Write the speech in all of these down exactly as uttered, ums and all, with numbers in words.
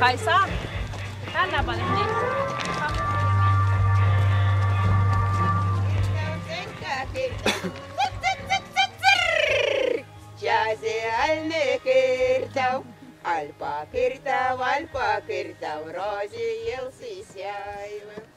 Kaisa. Täällä. Čázi almmi girdau, alba girdau, alba girdau, rozi jilsis jaive.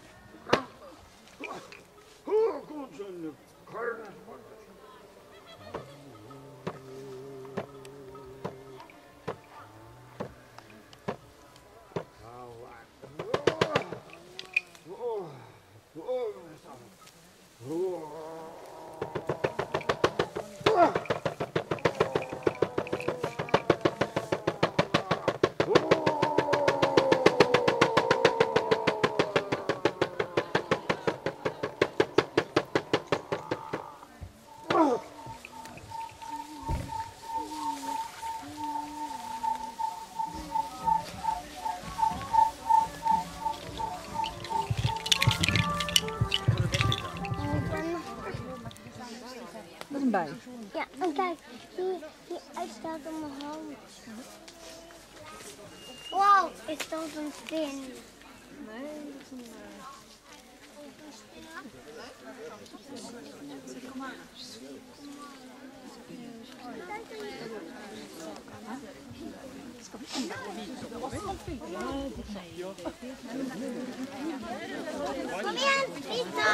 Wat is ein bij? Ja, en kijk, hie, hie, hij staat op mijn hand. Wow, is dat een pin? Nee, dat is een, eh, Kom igjen, Lisa!